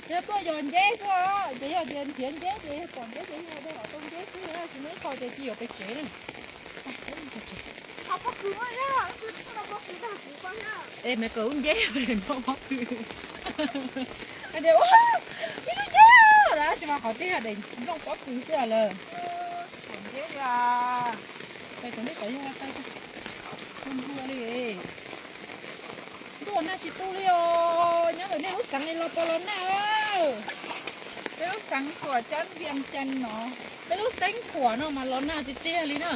Yog tuaj yos nceb xwb, ces yog tias nrhiav nceb ces yog pom nceb ces yog dej los tau nceb xwb, tsis muaj ib qho ces tsis yuav pem tsev na. Es me kawm lub nceb nplooj pob kws. Hais tias ua ib lub nceb lawm, tab sis mas qhov twg yog daim nplooj pob kws xwb lawm. Pom nceb li, pem tom ntej tod yog tau ntua li. Ntuj, nag tsis tu li os, nyob ntawm nej lub xeev li los puas los nag? Peb lub xeev Khuam Cab Vias Cas no, peb lub xeev Khuam no mas los nag tiag tiag li na.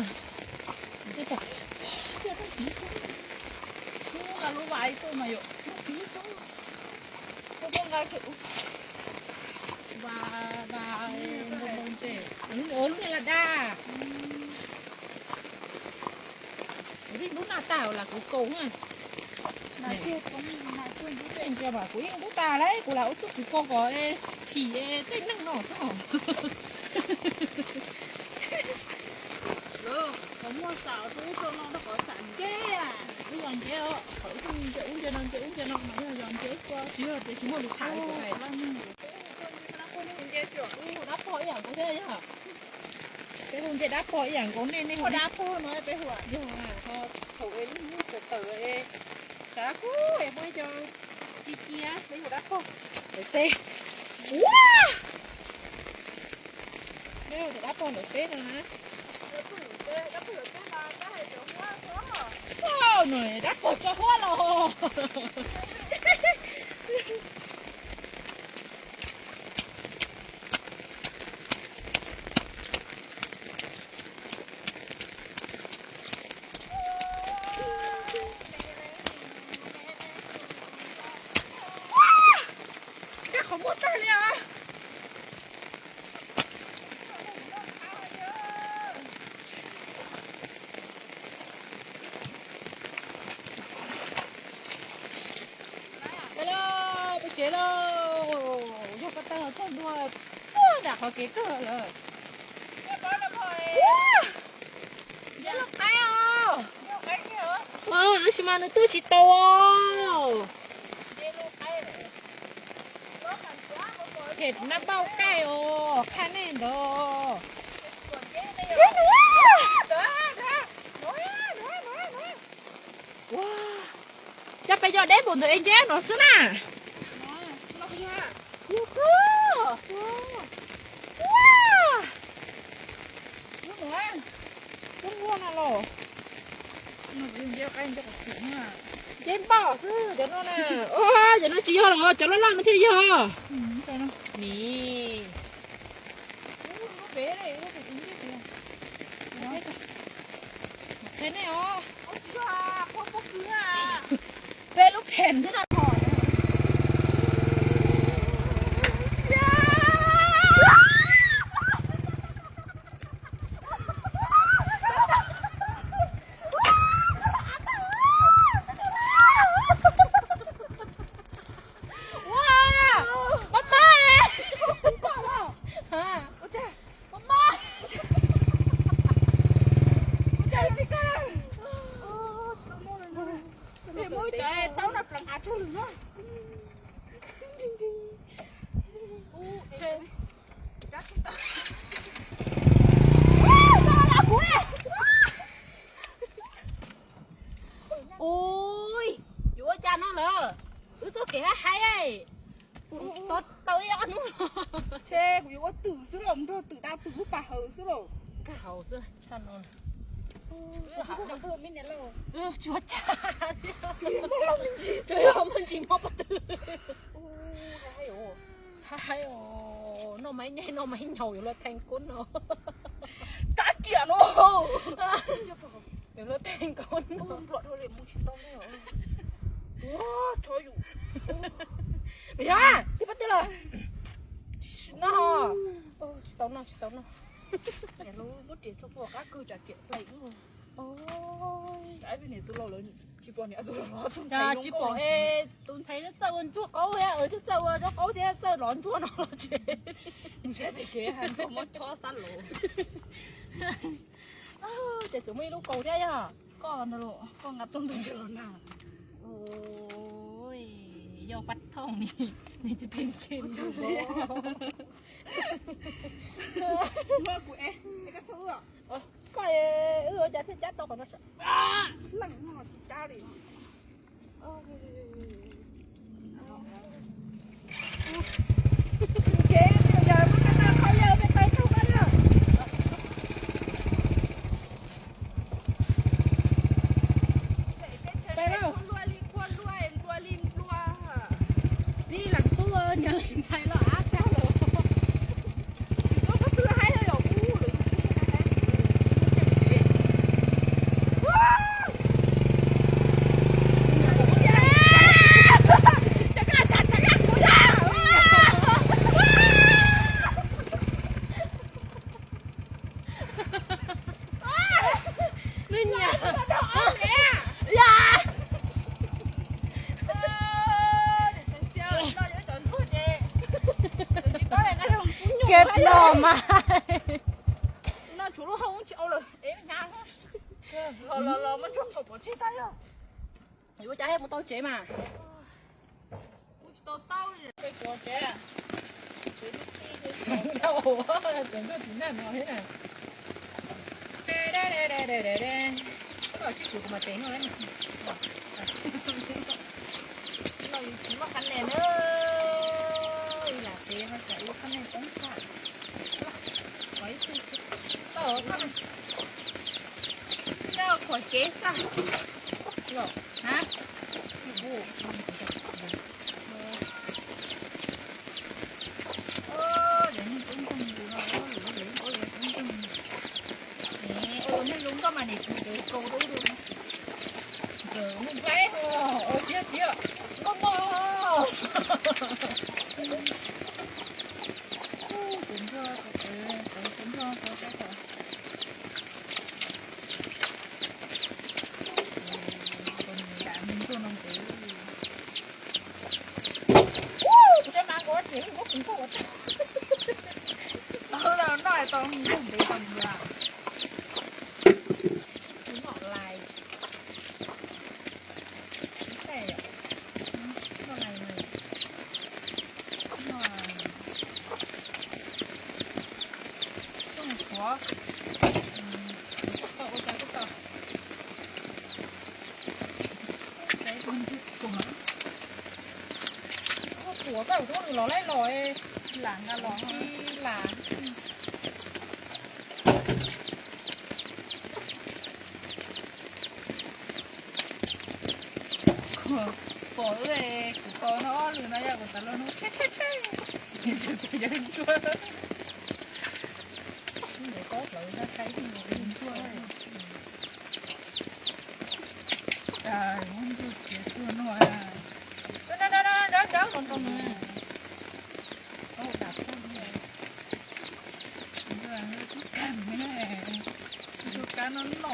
Lub vas ib tug mas yom, lub nqa, va, va, npau npau ntses, lub niag laj daj. Kuv yeej ntub naj tag lam kuv kaus na. Ntsia mas kuv yeej ntub tag lawm, kuv lam ua txuj kws kaus kom phim tej neeg no xwb. Qhov muaj xam rau ub rau no rau qhov xam nceb, wb yos nceb os, qhov wb ntsia ub ntsia no ntsia ub ntsia no mas yog yos nceb xwb, tsis yog tias tsis muaj lus tham li kuv hais. Dab pog ib yam nkaus thiab yog. Peb hu ntej dab pog ib yam nkaus nej, nej hu dab pog no peb hu yog thaum es lub hnub tawm tawm es xav kub es muaj ib co ci cia peb hu dab pog. Lawv teb, ua, peb hu tias dab pog lawv teb no na. No dab pog tso huab los. Kaj qhov muag tag li os. Peb lauj, peb tsev lauj, yog ko taw txog ntua puag nram qhov kev kawg lawm. Tab sis mas nws twb tsis tau os. Phem nab npauj kaij os, qhaj nej ntawd. Ua, cas peb yos deb npaum ntawd es nceb no xwb na. Yog kawg. Ua, lub nua no los nceb npauj xwb cov no na. Cov no tsis yog los cov loj loj no thiaj yog. Ni, qhia nej os, peb lub phem xwb na. Muab cov taub no pleev av tsuag lwm na. Ui, yuav ua cas no lawm? Wb txoj kev haib haib, tau ib ob hnub. Kuv yuav ua twm xwb los, nrog twm da twm lub pas hawv xwb los. Kag hauv xwb tshaj no. Tsuav cas, tsuas yog muaj ntsis mob pob tw. Haib os, noj mas ib nyuag noj mas ib nyaus yuav luag theej koob no. Tab riam no, yuav luag theej koob no. Yog, tib pab tij los. No, tsis tau noj, tsis tau noj. Muab riam tso puag qab kawg tsam riam play. Ib niam tus laus lawv tsis pom niam tus laus los tsis pom es tus ntxhais txawj ua ntsuag qaub thiab, txawj ua zaub qaub thiab txawj lov ntsuag no los tsev. Mus saib pem kev hais ntxuag muab chob xab laus. Ces tseem muaj ib lub kaus thiab yog. Koj ntag los koj nqa tuaj ntug tsis los nag. Yog pab Thooj ni, nws tsis pheej khe. Koj, wb ua cas thiaj cab tau qhov no sav? Leej no tsis cab li. Txij leej tub nyob leej ntxhais los av tag lawm. Nws nyiam. Kiag no mas. Ua cas mus tau tsev mas. Tsis kuv mas tes no. Los yus tsis muaj qhab nen na. Lam tes ho tsam ua qhab nen poob tag. Qhov ib tug tau qhab nen. Nyob qhuav kev xaj. Los hab. Ua neeg zoo nkauj mas nim kuv tus kaus rau ub rau no. Nkawd mus nplaib ho, ua tsis tsis nkauj nkauj. Tus nrog, tus nrog, tus nrog. Kuv saib mas kuv tsis muab kuv nkauj ua tag. Tau noj tau ntev tau ntev. Tsis noj lais. Kuv tuav koj kuv twb los laib los, lam nqa los lam. Pom wb kuv pom no ob lwm no yog kuv xav los no tshe tshe tshe. Ntsuag, ntsuag. Ntsuag txiav tuag no. Nrab nrab los nrog nws. Ntsuag kab no no.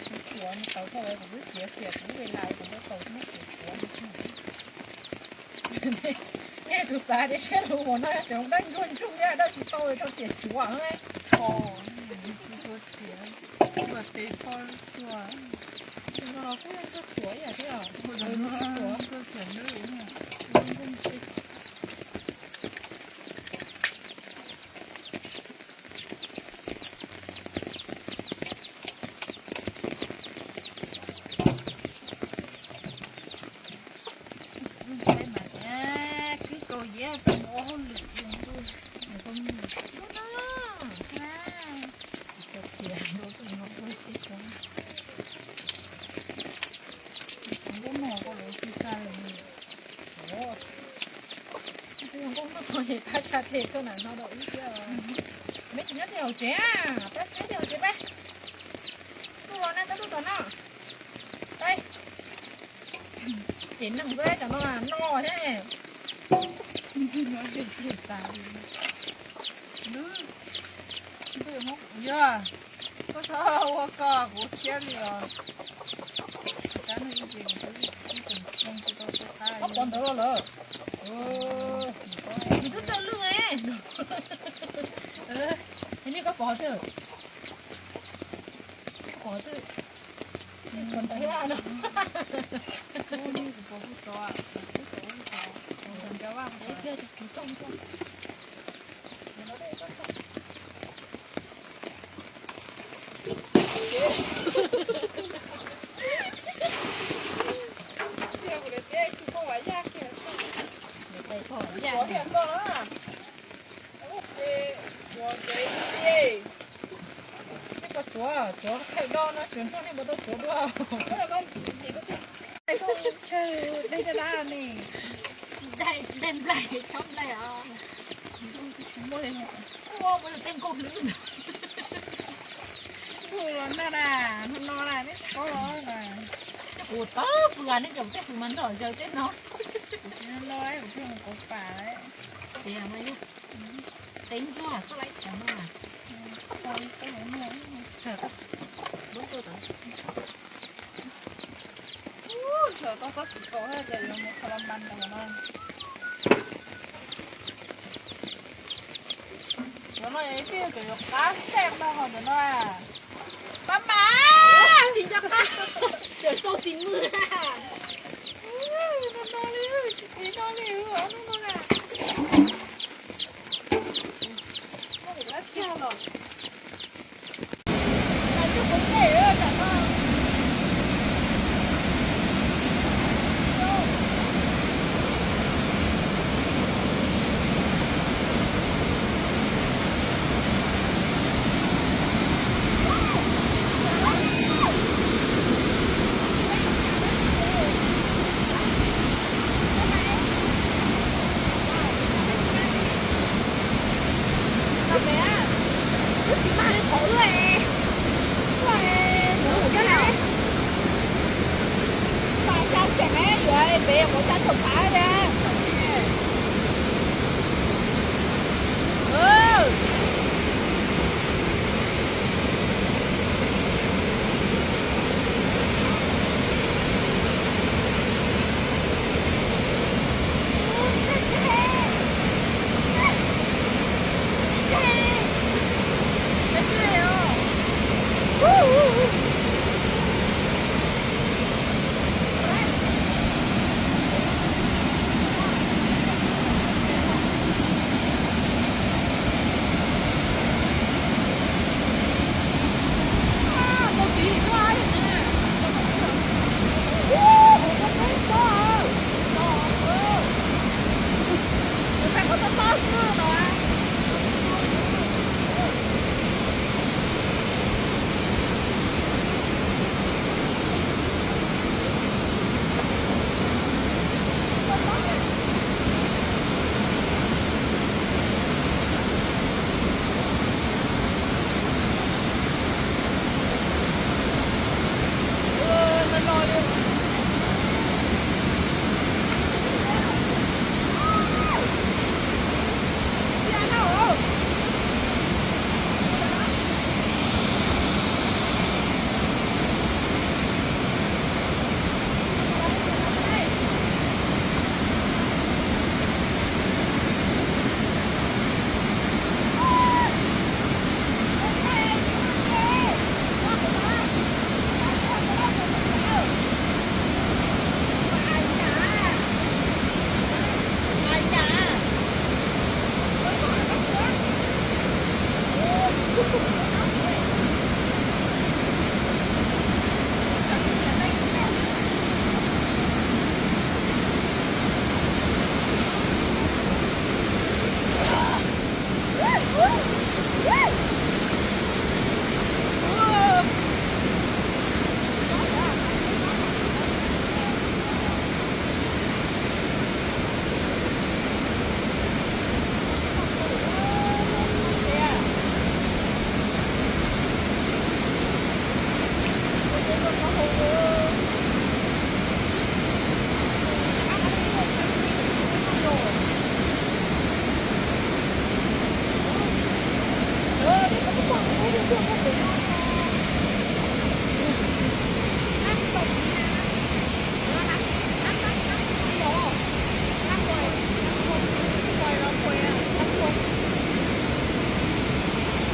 Kuv txiav tau thaum kuv twb txiav tias kuv ve lais kuv tau tau muab txiav tsuav. Nej tus xav tias siab lug ua no tseem dawb ntsuag ntsuag thiab dawb tsis tau rau tias tsuav. Tsho, tus tias ua tes kho tsuag. Tus no los kuj yog ntsuag tsuav ib yam thiab os. Ntsuag tsuav. Kwb kaus yeeb tau mus ua hauj lwm. Nkauj no koj lawv tsis tsa lawm. Nkauj no thab tsa tes tuaj nram no rau wb thiab. Meb tsis nyob twg hauv tsev, peb nyob twg hauv tsev peb. Tuaj los na, peb tuaj tom no. Peb. Ces neeg peb cov no no thiab. Yog, koj txhob ua koj kuv thiab li os. Kab no ib ce kuv twb tsis tau tau qab. Koj pom ntawd los lawm. Nws twb txawj lwj. Li koj pom twg? Koj pom twg? Pom ntawd no. Kuv pom kuv tod, kuv tod. Tshuav, tshuav thawj do no tsuas nrog nej mus tau tshuav dua. Daig nplaig, chob nplaig os. Ua ua tej nkauj hlwb ntawd. Ntuj los nag na, no no na, neb tsis paub los na. Kuv tawb fws, nej cov tej fws mas nrog zaws tej no. Kuv tsis no no, kuv tsis mus kauv pam. Tias mas yog teeb ntsuag xwb laiv cas no. Ntshe tau txob txiv kaus thiab ces yuav mus kha la mas ntawd no. Cov no twb yog cov yuav qab xaj no ho ntawm no. Pab mas tsis nco qab, cov xau xis mwg. No no li, tsis tsis no li, no no na. Muaj mus dab kiag los.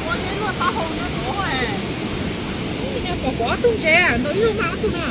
Ua nej luaj taub hau no tuaj. Ib nyuag pom pom ob tug ntses ntawm ib lub mas ob tug no.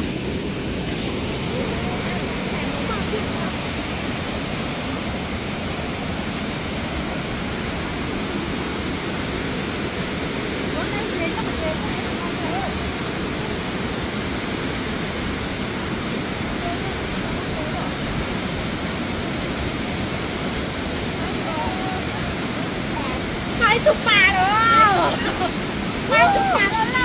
Tus pas lawm, tus pas lawm.